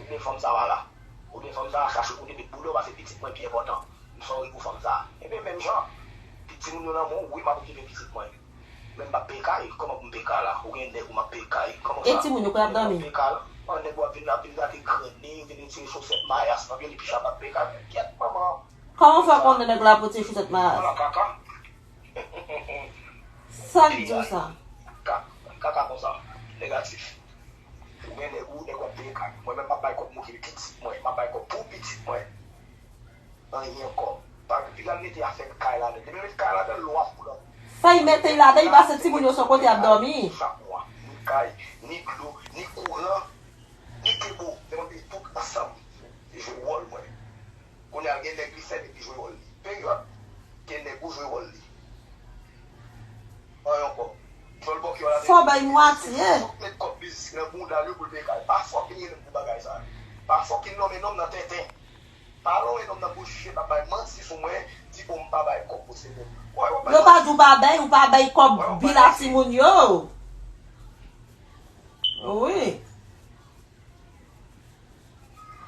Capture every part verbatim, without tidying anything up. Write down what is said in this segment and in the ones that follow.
Ebyen fanm sa a la. Ebyen fanm sa a chache kote met boulè w pase pitit mwen pi enpòtan. M sòri pou fanm sa a. Ebyen menm jan, pi timoun yo nan men w, wi m ap okipe pitit mwen. Men m p ap peye kay, kòman pou m peye kay la? Ou gen nèg ou m ap peye kay, kòman sa? E timoun yo kòman y ap dòmi? Nèg w ap peye kay la. An nèg w ap vin, ap vin gate grenn li, vin retire sosèt mayas nan pye li, pi chaba ap peye kay. Kyèt manman. Kòman w fè konnen nèg la ap retire sosèt mayas? Ala kaka. Sa k di w sa? Ka- Kaka konsa. Negatif. Ou gen nèg ou, nèg w ap peye kay. Mwen menm m ap bay kòb m okipe pitit mwen. M ap bay kòb pou pitit mwen. Anyen ankò. Pa piga l mete afè kay ladan. Depi l met kay ladan, lwa pou nan. Fè y mete y ladan, y pase timoun yo sou kote y ap dòmi. Chak mwa, ni kay, ni dlo, ni kouran, ni kebo. Se mwen peye tout ansanm. Se jwe wòl mwen. Kounye a gen nèg li sèvi ki jwe wòl li. Peryòd. Gen nèg ou jwe wòl li. Anyen ankò. Djòl bòkyò la. Fò bay mwatye. Tout met kòb biznis nan bounda l yo pou l peye kay. Pa fòk vin rele m pou bagay sa. Pa fòk vin nonmen non m nan tenten. Pa lonmen non m nan bouch, pa bay manti sou mwen, di bon m pa bay kòb pou se moun. Yo pa di w pa bay, ou pa bay kòb bil a timoun yo. Wi.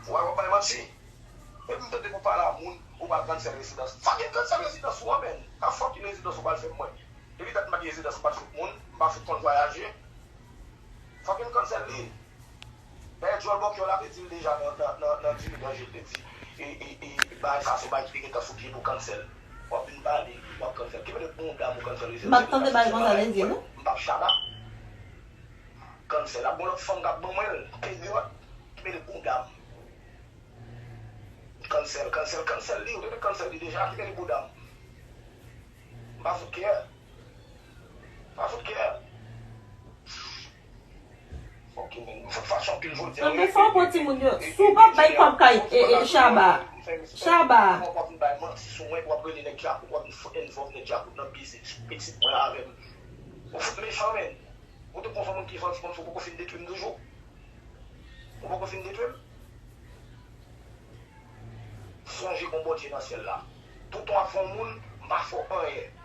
Wè w ap bay manti. Epi m tande pou pale a moun, ou pral kansèl rezidans. Fucking kansèl rezidans ou an, menn. A fucking rezidans ou pral fè mwen. Depi dat m pa gen rezidans, m pa t fout moun, m pa fout konn vwayaje. Fucking kansèl li. Dayè, djòl bòkyò la te di l deja nan, nan, nan, nan Jimmy Danje, l te di, e, e, e, bagay sa se bagay ki te gentan sou pye pou kansèl. W ap vin pale, w ap kansèl. Ki mete bonda m ou kansèl rezidans. M pa t tande bagay konsa l di, non? M p ap chaba. Cancel. Ap gon lòt fanm k ap ban mwen l. Peryòd. Ki mete bounda m. Cancel, cancel, cancel li. Ou te cancel li deja. Ki mete bounda m. M pa fout kè. M pa fout kè. Ok, men. M fout fache anpil jodi a. Nan men sa w pran timoun yo. Si w pa bay kòb kay, e, e, Chaba. Chaba. W ap vin bay manti sou mwen, w ap rele nèg dyakout, w ap vin fout envòlv nèg dyakout nan biznis pitit mwen avè m. Ou fout mechan, men. Ou te konn fè moun ki fè ti konn fè w poko fin detwi m toujou. Ou poko fin detwi m. Sonje gon Bondye nan syèl la. Tout w ap fè yon moun, m pa fè w anyen.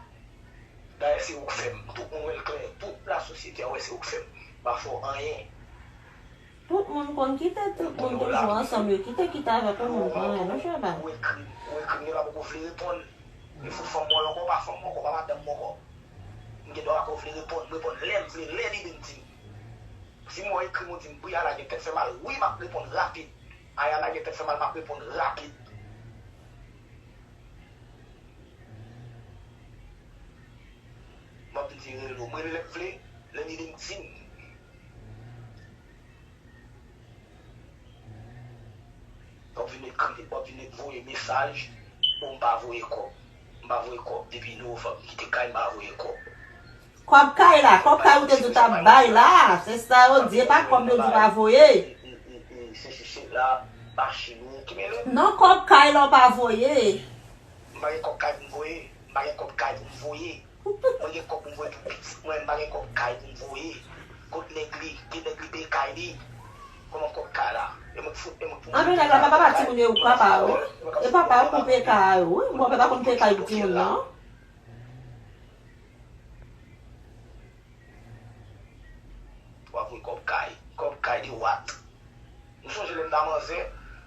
Dayè se ou k fè m. Tout moun wè l klè. Tout lasosyete a wè se ou k fè m. M pa fè w anyen. Tout moun konn kite tout moun toujou ansanm, yo kite kite avèk yon moun pou anyen, non, Chaba. Ou ekri, ou ekri m, yo pa poko vle reponn. Yo fout fanm mwen ankò, pa fanm mwen ankò, pa madanm mwen ankò. M gen dwa pa ko vle reponn, m reponn lè m vle, lè li vin di m. Si m wè w ekri m, ou di m, Briana gen tèt fè mal, wi, m ap reponn rapid. Ayana gen tèt fè mal, m ap reponn rapid. M ap vin di rele w, m rele lè m vle, lè li vin di m. W ap vin ekri, w ap vin voye mesaj, o m pa voye kòb. M pa voye kòb depi novanm. Kite kay, m pa voye kòb. Kòb kay la, kòb kay ou te di w t ap bay la, se sa yo di, e pa kòb yo di w pa voye. Se, se, se la, machin ou, ki mele m. Non, kòb kay la w pa voye. M pa gen kòb kay pou m voye. M pa gen kòb kay pou m voye. Mwen gen kòb pou m voye pou pitit mwen, m pa gen kòb kay pou m voye. Kot nèg li? Ki nèg li peye kay li? Kòman kòb kay la? E mwen k fout, e mwen k pou mwen peye kay. Anben nèg la pa papa timoun yo, ou papa yo. E papa yo pou peye kay yo, wi. Bon, papa konn peye kay pou timoun nan. W ap voye kòb kay. Kòb kay de what? M sonje lè m ta manzè,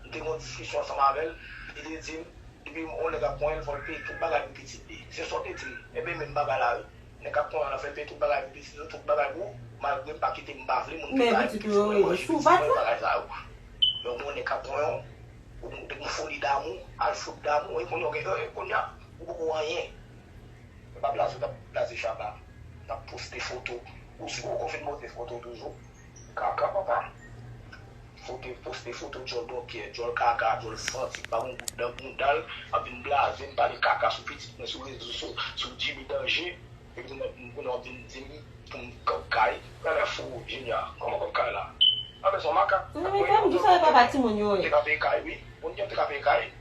m te gen yon diskisyon ansanm avè l, li te di m, depi yon nèg ap konyen l, fò l peye tout bagay pou pitit li. Se sa w te di m. Ebyen, menm bagay la, wi. Nèg k ap konyen w la, fè l peye tout bagay pou pitit ou, tout bagay pou ou, malgre m pa kite m, m pa vle moun peye bagay pou pitit mwen, manje pitit mwen, bagay sa yo. Men w gen yon nèg k ap konyen w, ou gen yon foli damou, al fout damou, e kounye a w gen, e kounye a, ou poko anyen. E pa blaze w t ap blaze Chaba, t ap poste foto. Ou si ou poko fin poste foto toujou. Kaka papa. Foto, poste foto djòl bòkyè, djòl kaka, djòl santi, pa gon gout nan bounda l, ap vin blaze m, pale kaka sou pitit mwen, sou rezo, sou, sou Jimmy Danje, epi kounye a w ap vin di m pou m kòb kay. Gade fou, Junior, kòman kòb kay la? Anben se yon makak. Anben fè m di sa e papa timoun yo ye. Te ka peye kay, wi. Moun ki te ka peye kay.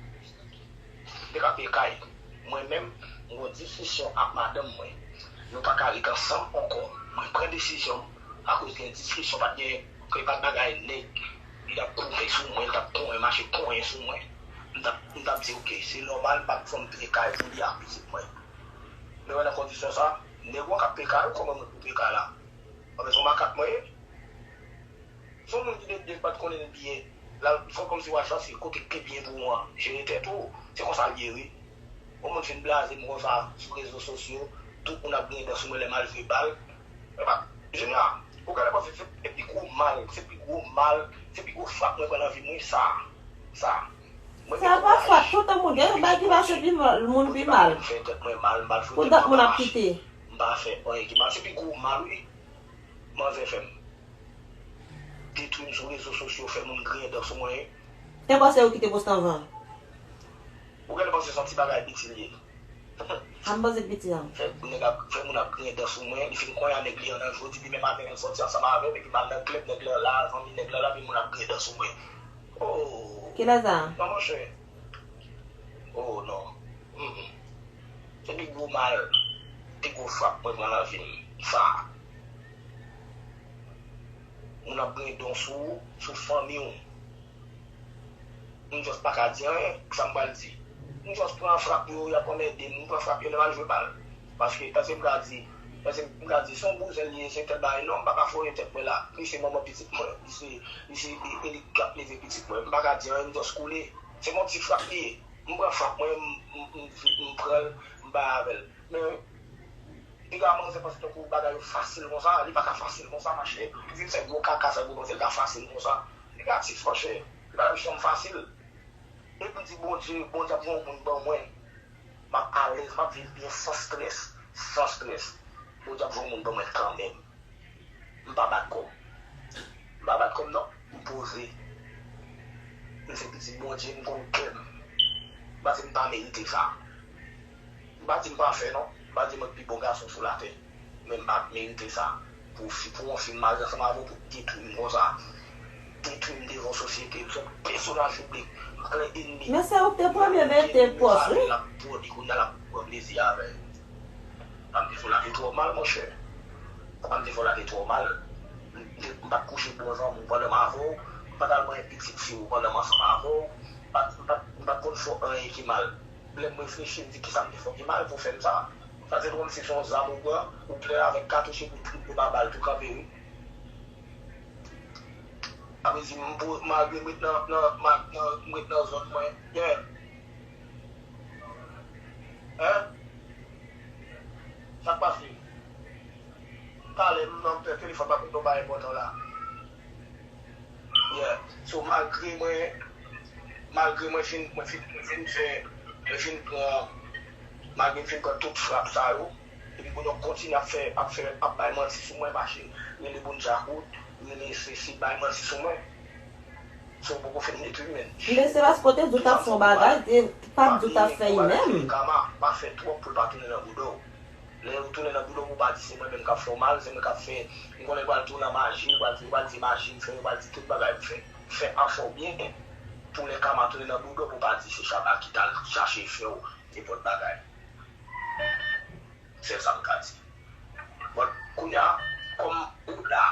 M te ka peye kay. Mwen menm, m gon diskisyon ak madanm mwen. Nou pa ka ret ansanm ankò. Mwen pran desizyon m akoz gen diskisyon, pa t gen, ke pa t bagay nèg. Li t ap koupe sou mwen, li t ap konyen, mache konyen sou mwen. M t ap, m t ap di, oke, se nòmal, m p ap janm peye kay pou li ak pitit mwen. Men wè nan kondisyon sa, nèg ou an k ap peye kay ou, kòman mwen pou peye kay la? Anben se yon makak mwen ye. Se yon moun ki te byen, k pa t konnen l byen. L al fè kòmsi w al chèche kote k pi byen pou ou an, jere tèt ou. Se konsa l ye, wi. Yon moun fin blaze m konsa sou rezo sosyo, tout moun ap griyen dan sou mwen lè m al jwe bal. Epa, Junior, ou genlè panse se, se pi gwo mal, se pi gwo mal, se pi gwo frap mwen pran nan vi m, wi, sa. Sa. Mwen gen Sa pa frap, toutan moun gen yon bagay ki mache pi mal, moun pi mal. M fè tèt mwen mal, m pa fè tèt mwen mal. Pou dat moun ap kite. M pa fè anyen ki mal, se pi gwo mal, wi. Manzè fè m. Detwi m sou rezo sosyo, fè moun griyen dan sou mwen. Te panse yo kite post anvan. Ou genlè panse se yon ti bagay piti l ye. A m panse piti an. Fè nèg ap, fè moun ap griyen dan sou mwen, li fin konya nèg li an nan jodi, demen maten l sòti ansanm avè m, epi m al nan klèb, nèg lan la, zanmi nèg lan la, epi moun ap griyen dan sou mwen. Oh! Kilè sa? Non, monchè. Oh, non. Mm, mm. Se pi gwo mal, pi gwo frap mwen pran nan vi m. Sa. Moun ap griyen dan sou ou, sou fanmi w. M just pa ka di anyen, sa m pral di. M just pran frap yo, y ap anmède m, m pran frap yo lè m al jwe bal. Paske, èske m ka di, èske m ka di, se yon bouzen li ye, se tèl bagay, non, m pa ka foure tèt mwen la. Li se manman pitit mwen, li se, li se, e, e li k ap leve pitit mwen. M pa ka di anyen, m just koule. Se yon ti frap li ye. M pran frap mwen, m, m, m, m pran l, m bay avè l. Men, piga manzè panse tankou bagay yo fasil konsa, li pa ka fasil konsa, mache. Ou vin fè gwo kaka sa pou panse l ka fasil konsa. Negatif, monchè. Li pa janm fasil. Depi m di Bondye, Bondye ap voye yon moun ban mwen, m ap alèz, m ap viv byen san strès, san strès. Bondye ap voye yon moun ban mwen kanmenm. M pa bat kò m. M pa bat kò m non. M poze. M se pitit Bondye, m konn kè m. M pa di m pa merite sa. M pa di m pafè non. M pa di mwen k pi bon gason sou latè. Men m pa merite sa. Pou fi, pou yon fi m marye ansanm avè w, pou detwi m konsa. Detwi m devan sosyete. M se yon pèsonaj piblik. M plen enmi. Men se ou k te premye mete pòs, wi. L ap pwòdi kounye a, l ap pran plezi avè l. Sa m te fè w la te twò mal, monchè. Sa m te fè w la te twò mal. M te, m pa t kouche bon zanmi w pandan m avè w. M pa t al manyen pitit fi w pandan m ansanm avè w. M pa t, m pa t, m pa t konn fè w anyen ki mal. Lè m reflechi, m di, "Kisa m te fè w ki mal pou w fè m sa?" Sa se kòmsi se yon zam ou pran, ou plen avèk katouch epi w twouble pa bal tou kanpe, wi. Sa vle di, m pou, malgre m ret nan, nan, ma-, nan, m ret nan zòn mwen, yeah. Hein? Sa k pase? Talè, m nan telefòn, m ap reponn yon bagay enpòtan la. Yeah. So, malgre mwen, malgre mwen fin, mwen fin, mwen fin fè, mwen fin pran, malgre m fin pran tout frap sa yo, epi pou yo kontinye ap fè, ap fè, ap bay manti sou mwen, mache, rele moun djakout, rele sesi, bay manti sou mwen. So, poko fin detwi m, men. Men se paske w te di w t ap fè yon bagay, te, pa di w t ap fè li menm. Kama, pa fè twòp pou l pa tounen nan bouda w. Lè yo tounen nan bouda w, pou w pa di se mwen menm k ap fè w mal, se mwen k ap fè, m konnen yo pral tou nan maji, yo pral di, yo pral di maji m fè, yo pral di tout bagay m fè. Fè afè w byen, pou lè kama tounen nan bouda w, pou w pa di se Shabba ki t al chache fè w nenpòt bagay. Sèl sa m ka di. But, kounye a, kòm ou la,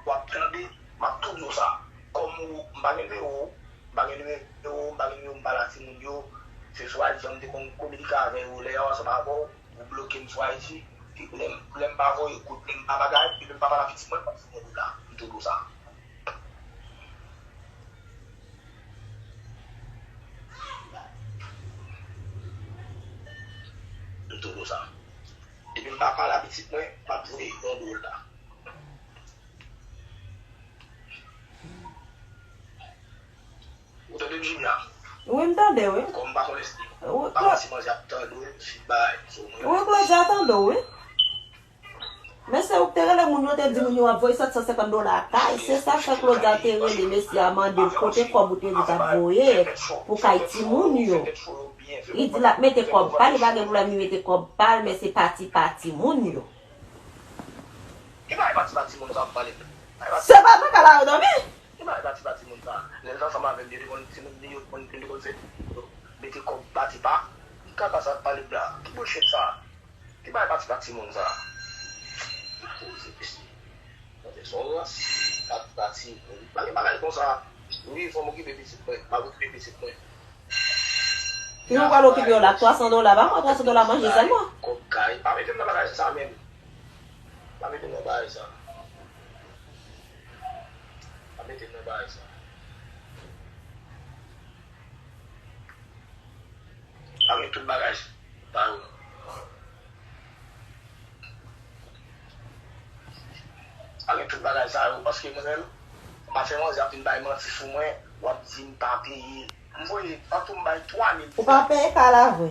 w ap tande, m ap tou di w sa. Kòm ou, m pa gen nimewo w, m pa gen nimewo w, m pa gen nimewo, m pa la timoun yo. Se sou I G m te konn kominike avè yo lè yo ansanm avè w, ou bloke m sou I G. Lè m, lè m pa voye kout, lè m pa bagay, lè m pa pale avèk timoun, m ap foumen w la. M tou di w sa. M tou di w sa. Depi m pa pale a pitit mwen, m ap voye yon dwòl la. Ou tande m, Jimmy a? Wi, m tande, wi. Kòm m pa konn èske, m pa konn si manzè ap tande w, si bay, so mwen. Wi, Claudia tande w, wi. Men se ou k te rele moun yo, te di moun yo w ap voye sèt san senkant dola kay. Se sa k fè Claudia te rele mesye a, mande l kote kòb ou te di w t ap voye pou kay timoun yo. Li di l ap mete kòb pa l, li pa gen pwoblèm, li mete kòb pa l, men se pati pa timoun yo. Ki bagay pati pa timoun sa w ap pale? Se pa nan kay la yo dòmi? Ki bagay pati pa timoun sa? Lè l t ansanm avè m, yo te konn timoun li, yo te konn, yo te konn fè mete kòb pati pa. Ki kaka sa w ap pale la? Ki bullshit sa? Ki bagay pati pa timoun sa? Poze mesye. Tande se yon rans. Pati pa timoun. Pa gen bagay konsa. Wi, fò m okipe pitit mwen. M ap okipe pitit mwen. Ki ou pral okipe yo la? Twa san dola. Ba mwen twa san dola manje sèlman. Kòb kay. Pa mete m nan bagay sa menm. Pa mete m nan bagay sa. Pa mete m nan bagay sa. Tout bagay sa yo. Pale tout bagay sa yo, paske mwen menm, m pa fè manzè ap vin bay manti sou mwen, w ap di m pa peye. M voye, an tou m bay twa mil. Ou pa peye ka la vre.